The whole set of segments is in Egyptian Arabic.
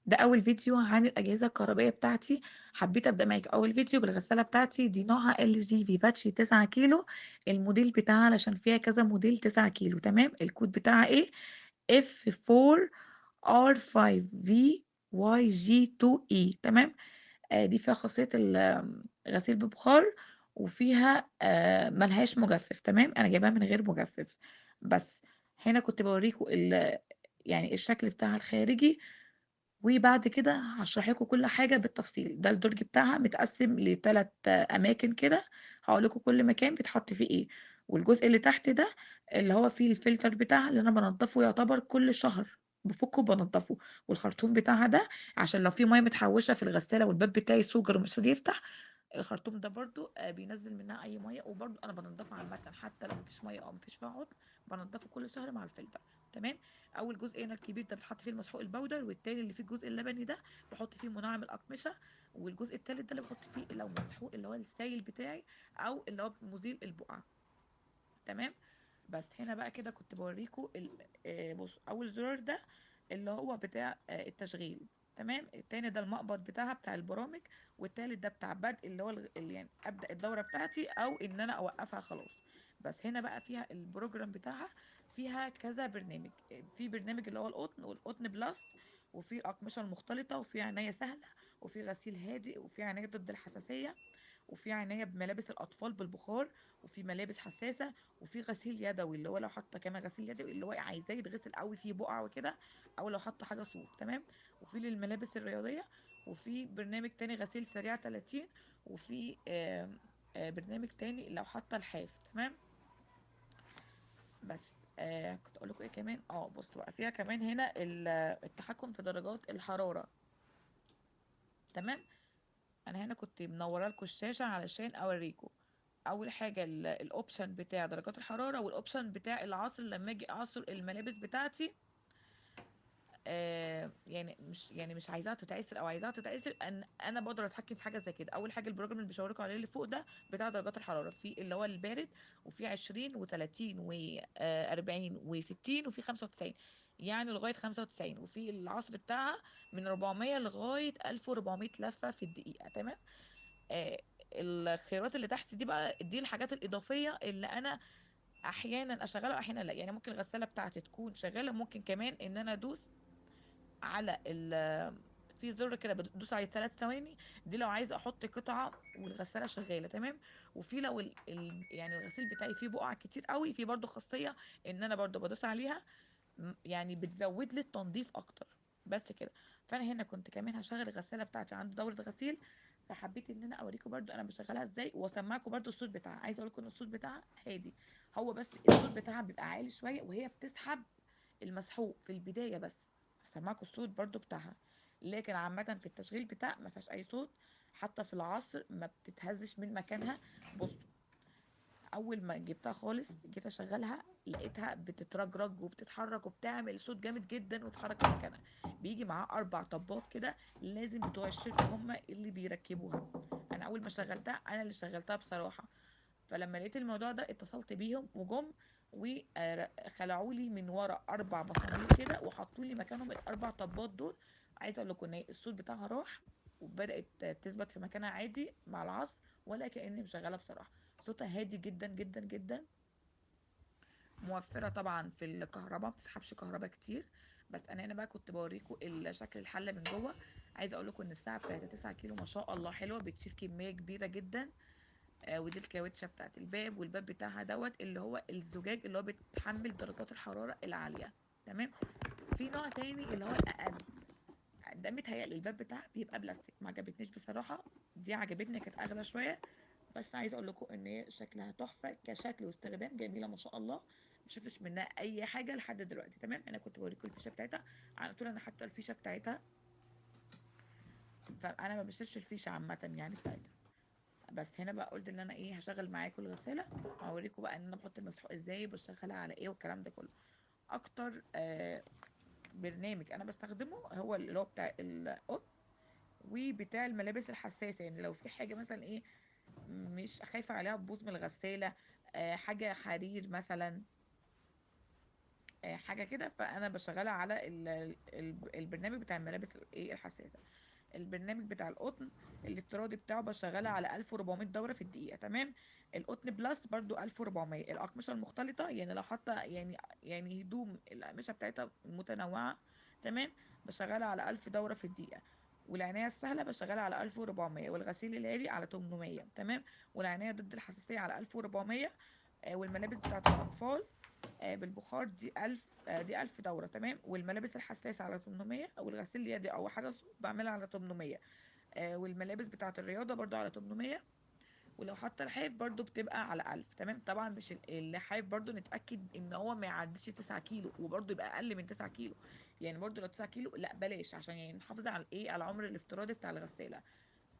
ده اول فيديو عن الاجهزة الكهربائية بتاعتي. حبيت ابدا معاك اول فيديو بالغساله بتاعتي دي، نوعها LG فيفاتشي 9 كيلو، الموديل بتاعها علشان فيها كذا موديل 9 كيلو. تمام. الكود بتاعها ايه؟ F4R5VYG2E. تمام. دي فيها خاصية الغسيل ببخار، وفيها ملهاش مجفف. تمام. انا جايباها من غير مجفف. بس هنا كنت بوريكم يعني الشكل بتاعها الخارجي، وبعد كده هشرح لكم كل حاجة بالتفصيل. ده الدرج بتاعها متقسم لثلاث اماكن كده، هقول لكم كل مكان بيتحط فيه ايه. والجزء اللي تحت ده اللي هو فيه الفلتر بتاعها اللي انا بنضفه يعتبر كل شهر، بفكه وبنضفه. والخرطوم بتاعها ده عشان لو في مية متحوشه في الغسالة والباب بتاعي سوجر ومش راضي يفتح، الخرطوم ده برضو بينزل منها اي مية، وبرضو انا بنضفه عامة حتى لو مفيش مية او مفيش فيها عطل، بنضفه كل شهر مع الفلتر. تمام. اول جزء هنا الكبير ده بتحط فيه المسحوق البودر، والتاني اللي فيه الجزء اللبني ده بحط فيه منعم الاقمشة، والجزء التالت ده اللي بحط فيه لو مسحوق اللي هو السايل بتاعي او اللي هو مزيل البقع. تمام. بس هنا بقى كده كنت بوريكم بصوا، اول زرار ده اللي هو بتاع التشغيل. تمام. التاني ده المقبض بتاعها بتاع البرامج، والتالت ده بتاع بدء اللي هو اللي يعني ابدا الدورة بتاعتي او ان انا اوقفها خلاص. بس هنا بقى فيها ال program بتاعها، فيها كذا برنامج. في برنامج اللي هو القطن والقطن plus، وفي الاقمشة المختلطة، وفي عناية سهلة، وفي غسيل هادئ، وفي عناية ضد الحساسية، وفي عناية بملابس الاطفال بالبخار، وفي ملابس حساسة، وفي غسيل يدوي اللي هو لو حاطه كمان غسيل يدوي اللي هو عايزاه يتغسل قوي فيه بقع وكده، او لو حاطه حاجة صوف. تمام. وفي للملابس الرياضية، وفي برنامج تاني غسيل سريع 30، وفي برنامج تاني لو حاطه لحاف. تمام. بس كنت اقول لكم ايه كمان. بصوا بقى، فيها كمان هنا التحكم في درجات الحرارة. تمام. انا هنا كنت منورة لكم الشاشة علشان اوريكم اول حاجة ال option بتاع درجات الحرارة، وال option بتاع العصر لما اجي اعصر الملابس بتاعتي. يعني مش، يعني مش عايزاها تتعصر او عايزاها تتعصر، ان انا بقدر اتحكم في حاجة زي كده. اول حاجة ال program اللي بشاوركم عليه اللي فوق ده بتاع درجات الحرارة، في اللي هو البارد، وفي 20 وتلاتين وأربعين وستين، وفي خمسة وتسعين، يعني لغاية 95. وفي العصر بتاعها من 400 لغاية 1400 لفه في الدقيقة. تمام. الخيارات اللي تحت دي بقى دي الحاجات الاضافية اللي انا احيانا اشغلها واحيانا لا. يعني ممكن الغسالة بتاعتي تكون شغالة، ممكن كمان ان انا ادوس على في زر كده بدوس عليه 3 ثواني، دي لو عايزه احط قطعه والغساله شغالة. تمام. وفي لو الغسيل بتاعي فيه بقع كتير قوي، في برده خاصية ان انا برده بدوس عليها، يعني بتزود لي التنظيف اكتر. بس كده. فانا هنا كنت كمان هشغل الغسالة بتاعتي عند دوره غسيل، فحبيت ان انا اوريكم برده انا بشغلها ازاي، واسمعكم برده الصوت بتاعها. عايزه اقول لكم ان الصوت بتاعها هادي، هو بس الصوت بتاعها بيبقى عالي شوية وهي بتسحب المسحوق في البداية، بس هسمعكم الصوت برده بتاعها. لكن عامة في التشغيل بتاع ما فيهاش اي صوت، حتى في العصر ما بتتهزش من مكانها. بصوا، اول ما جبتها خالص جيت اشغلها لقيتها بتترجرج وبتتحرك وبتعمل صوت جامد جدا وتتحرك من مكانها. بيجي معاها 4 طبات كده لازم بتوع الشركة هم اللي بيركبوها. انا اول ما شغلتها انا اللي شغلتها بصراحة، فلما لقيت الموضوع ده اتصلت بيهم وجم وخلعوا لي من ورا 4 مسامير كده وحطوا لي مكانهم ال4 طبات دول. عايزه اقول لكم ان الصوت بتاعها راح وبدات تثبت في مكانها عادي مع العصر، ولا كاني مشغله بصراحة. صوتها هادي جدا جدا جدا، موفره طبعا في الكهرباء، ما بتسحبش كهرباء كتير. بس انا هنا بقى كنت بوريكم شكل الحلة من جوه. عايزه اقول لكم ان الساعة بتاعتها 9 كيلو ما شاء الله حلوة، بتشيل كمية كبيرة جدا. ودي الكاوتشه بتاعت الباب، والباب بتاعها دوت اللي هو الزجاج اللي هو بيتحمل درجات الحرارة العالية. تمام. في نوع تاني اللي هو الاقل ده، متهيألي الباب بتاعها بيبقى بلاستيك، ما عجبتنيش بصراحة، دي عجبتني كانت اغلى شوية. بس عايزه اقول لكم ان هي شكلها تحفة كشكل واستخدام، جميلة ما شاء الله، ما شفتش منها اي حاجة لحد دلوقتي. تمام. انا كنت بوريكم الفيشه بتاعتها على طول، انا حاطه الفيشه بتاعتها، فانا ما بشيلش الفيشه عامة يعني بتاعتها. بس هنا بقى قلت ان انا ايه، هشغل معاكم الغسالة واوريكم بقى ان انا بحط المسحوق ازاي، بشغلها على ايه والكلام ده كله. اكتر برنامج انا بستخدمه هو اللي هو بتاع القط وبتاع الملابس الحساسة. يعني لو في حاجة مثلا ايه مش خايفة عليها تبوظ من الغسالة، حاجة حرير مثلا، حاجة كده، فانا بشغلها على البرنامج بتاع الملابس الايه الحساسة. البرنامج بتاع القطن الافتراضي بتاعه بشغلها على 1400 دوره في الدقيقة، تمام. القطن plus برضو 1400. الاقمشة المختلطة يعني لو حاطه يعني هدوم الاقمشة بتاعتها متنوعة، تمام، بشغلها على 1000 دوره في الدقيقة. والعناية السهلة بشغلها على 1400، والغسيل الهادي على 800، تمام. والعناية ضد الحساسية على 1400، والملابس بتاعت الاطفال بالبخار دي 1000، دي 1000 دوره، تمام. والملابس الحساسة على 800، والغسيل اليدي او حاجة صوف بعملها على 800، والملابس بتاعه الرياضة برضو على 800، ولو حاطه لحاف برضو بتبقى على 1000، تمام. طبعا مش اللحاف برضو نتاكد ان هو ما يعديش 9 كيلو، وبرضو يبقى اقل من 9 كيلو، يعني برضو لو 9 كيلو لا بلاش، عشان نحافظ على الايه، على العمر الافتراضي بتاع الغسالة.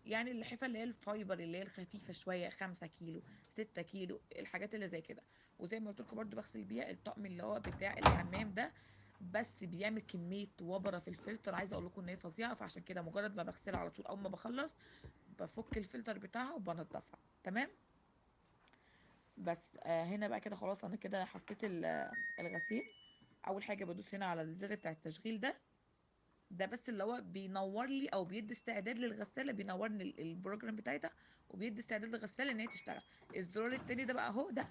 يعني اللحافه اللي هي ال fiber اللي هي الخفيفة شوية 5 كيلو 6 كيلو، الحاجات اللي زي كده. وزي ما قلت لكم برضو بغسل بيها الطقم اللي هو بتاع الحمام ده، بس بيعمل كمية وبره في الفلتر، عايزه اقول لكم ان هي فظيعة. فعشان كده مجرد ما بغسلها على طول اول ما بخلص بفك الفلتر بتاعها وبنضفها، تمام. بس هنا بقى كده خلاص انا كده حطيت الغسيل. اول حاجة بدوس هنا على الزر بتاع التشغيل ده، ده بس اللي هو بينور لي او بيدي استعداد للغساله، بينور لي ال program بتاعتها وبيدي استعداد للغساله ان هي تشتغل. الزرار التاني ده بقى اهو، ده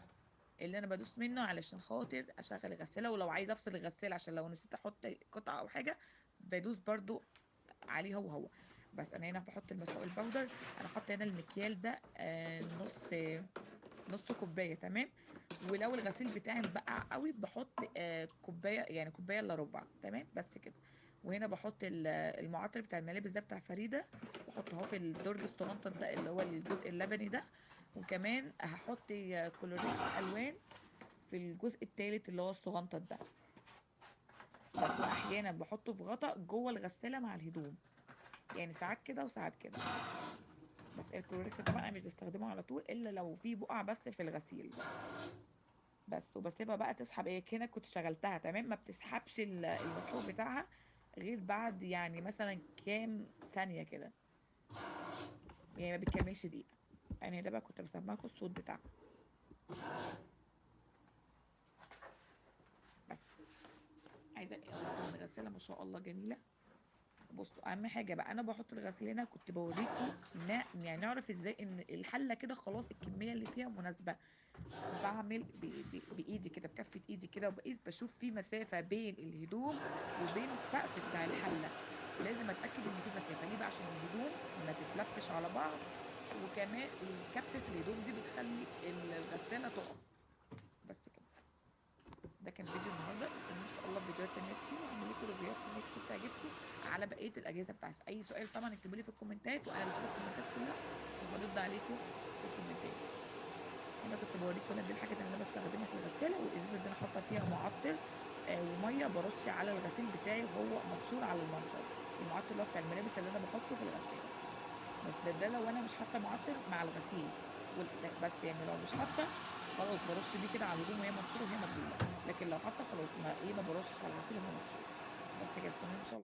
اللي انا بدوس منه علشان خاطر اشغل الغسالة، ولو عايزه افصل الغسالة عشان لو نسيت احط قطعه او حاجة بدوس برضو عليه هو هو. بس انا هنا بحط المسحوق ال powder، انا حاطه هنا المكيال ده، نص كوباية، تمام. ولو الغسيل بتاعي مبقع قوي بحط، كوباية، يعني كوباية الا ربع، تمام، بس كده. وهنا بحط المعطر بتاع الملابس ده بتاع فريدة، بحطه اهو في الدرج الصغنطط ده اللي هو الجزء اللبني ده. وكمان هحط كلوريكس الوان في الجزء الثالث اللي هو الصغنطط ده. بس احيانا بحطه في غطا جوه الغسالة مع الهدوم، يعني ساعات كده وساعات كده. بس الكلوريكس طبعا انا مش بستخدمه على طول الا لو في بقع بس في الغسيل بس. وبسيبها بقى تسحب. ايه هنا كنت شغلتها، تمام، ما بتسحبش المسحوق بتاعها غير بعد مثلا كام ثانية كده، يعني ما بتكملش دقيقة. ده بقى كنت بسمعكم الصوت بتاعها. بس عايزة اقول لكم الغسالة ما شاء الله جميلة. بصوا اهم حاجة بقى انا بحط الغسيل هنا، كنت بوريكم نعرف ازاي ان الحلة كده خلاص الكمية اللي فيها مناسبة. بعمل بايدي كده، بكفة ايدي كده، وبقيت بشوف في مسافة بين الهدوم وبين السقف بتاع الحلة. لازم اتأكد ان في مسافة. ليه بقى؟ عشان الهدوم ما تتلفش على بعض، وكمان كبسة الهدوم دي بتخلي الغسالة تقف. بس كده، ده كان فيديو النهارده. ان شاء الله فيديوهات تانية كتير، وهعمل لكم ريفيوهات تانية كتير تعجبكم على بقية الأجهزة بتاعتي. أي سؤال طبعا اكتبوا لي في الكومنتات، وأنا بشوف الكومنتات كلها وبرد عليكم في الكومنتات. أنا كنت بوريكم دي الحاجات اللي أنا بستخدمها في الغسالة، والإزازة دي أنا حاطة فيها معطر، ومية برش على الغسيل بتاعي وهو منشور على المنشر، المعطر اللي هو بتاع الملابس اللي أنا بحطه في الغسالة. بس ده لو أنا مش حاطة معطر مع الغسيل، بس لو مش حاطة خلاص برش بيه كده على الهدوم وهي منشورة وهي مبلولة، لكن لو حاطة خلاص ما برشش على الغسيل وهو منشور. بس كده، استنوني إن شاء الله.